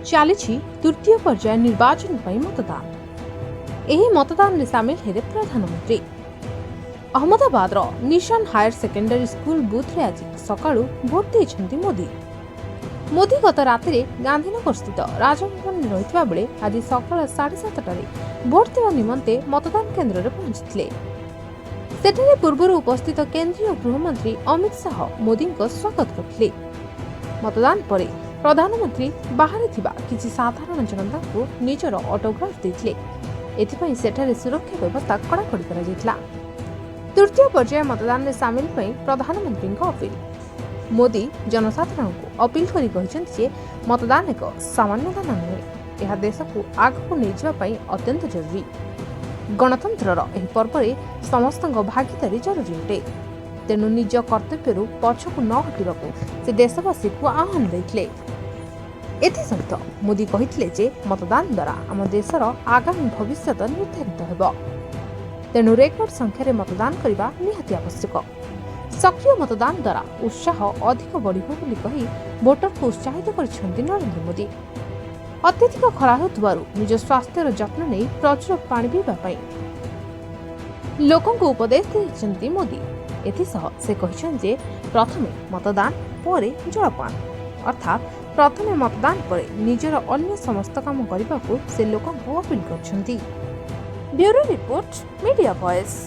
ଚାଲିଛି ତୃତୀୟ ପର୍ଯ୍ୟାୟ ନିର୍ବାଚନ ପାଇଁ ମତଦାନ। ଏହି ମତଦାନରେ ସାମିଲ ହେଲେ ପ୍ରଧାନମନ୍ତ୍ରୀ। ଅହମ୍ମଦାବାଦର ନିଶାନ ହାୟର ସେକେଣ୍ଡାରୀ ସ୍କୁଲ ବୁଥରେ ଆଜି ସକାଳୁ ଭୋଟ ଦେଇଛନ୍ତି ମୋଦି। ମୋଦି ଗତ ରାତିରେ ଗାନ୍ଧୀନଗରସ୍ଥିତ ରାଜଭବନରେ ରହିଥିବା ବେଳେ ଆଜି ସକାଳ 7:30ଟାରେ ଭୋଟ ଦେବା ନିମନ୍ତେ ମତଦାନ କେନ୍ଦ୍ରରେ ପହଞ୍ଚିଥିଲେ। ସେଠାରେ ପୂର୍ବରୁ ଉପସ୍ଥିତ କେନ୍ଦ୍ରୀୟ ଗୃହମନ୍ତ୍ରୀ ଅମିତ ଶାହ ମୋଦିଙ୍କ ସ୍ୱାଗତ କରିଥିଲେ। ମତଦାନ ପରେ ପ୍ରଧାନମନ୍ତ୍ରୀ ବାହାରେ ଥିବା କିଛି ସାଧାରଣ ଜନତାଙ୍କୁ ନିଜର ଅଟୋଗ୍ରାଫ ଦେଇଥିଲେ। ଏଥିପାଇଁ ସେଠାରେ ସୁରକ୍ଷା ବ୍ୟବସ୍ଥା କଡ଼ାକଡ଼ି କରାଯାଇଥିଲା। ତୃତୀୟ ପର୍ଯ୍ୟାୟ ମତଦାନରେ ସାମିଲ ପାଇଁ ପ୍ରଧାନମନ୍ତ୍ରୀଙ୍କ ଅପିଲ। ମୋଦି ଜନସାଧାରଣଙ୍କୁ ଅପିଲ କରି କହିଛନ୍ତି ଯେ ମତଦାନ ଏକ ସାମାନ୍ୟ ଦାନ ନୁହେଁ, ଏହା ଦେଶକୁ ଆଗକୁ ନେଇଯିବା ପାଇଁ ଅତ୍ୟନ୍ତ ଜରୁରୀ। ଗଣତନ୍ତ୍ରର ଏହି ପର୍ବରେ ସମସ୍ତଙ୍କ ଭାଗିଦାରୀ ଜରୁରୀ ଅଟେ। ତେଣୁ ନିଜ କର୍ତ୍ତବ୍ୟରୁ ପଛକୁ ନ ହଟିବାକୁ ସେ ଦେଶବାସୀଙ୍କୁ ଆହ୍ୱାନ ଦେଇଥିଲେ। ଏଥିସହିତ ମୋଦି କହିଥିଲେ ଯେ ମତଦାନ ଦ୍ୱାରା ଆମ ଦେଶର ଆଗାମୀ ଭବିଷ୍ୟତ ନିର୍ଦ୍ଧାରିତ ହେବ। ତେଣୁ ରେକର୍ଡ ସଂଖ୍ୟାରେ ମତଦାନ କରିବା ନିହାତି ଆବଶ୍ୟକ। ସକ୍ରିୟ ମତଦାନ ଦ୍ୱାରା ଉତ୍ସାହ ଅଧିକ ବଢ଼ିବ ବୋଲି କହି ଭୋଟରଙ୍କୁ ଉତ୍ସାହିତ କରିଛନ୍ତି ନରେନ୍ଦ୍ର ମୋଦି। ଅତ୍ୟଧିକ ଖରା ହେଉଥିବାରୁ ନିଜ ସ୍ୱାସ୍ଥ୍ୟର ଯତ୍ନ ନେଇ ପ୍ରଚୁର ପାଣି ପିଇବା ପାଇଁ ଲୋକଙ୍କୁ ଉପଦେଶ ଦେଇଛନ୍ତି ମୋଦି। ଏଥିସହ ସେ କହିଛନ୍ତି ଯେ ପ୍ରଥମେ ମତଦାନ, ପରେ ଜଳପାନ, ଅର୍ଥାତ୍ ପ୍ରଥମେ ମତଦାନ ପରେ ନିଜର ଅନ୍ୟ ସମସ୍ତ କାମ କରିବାକୁ ସେ ଲୋକଙ୍କୁ ଅପିଲ କରିଛନ୍ତି। Bureau report, media voice.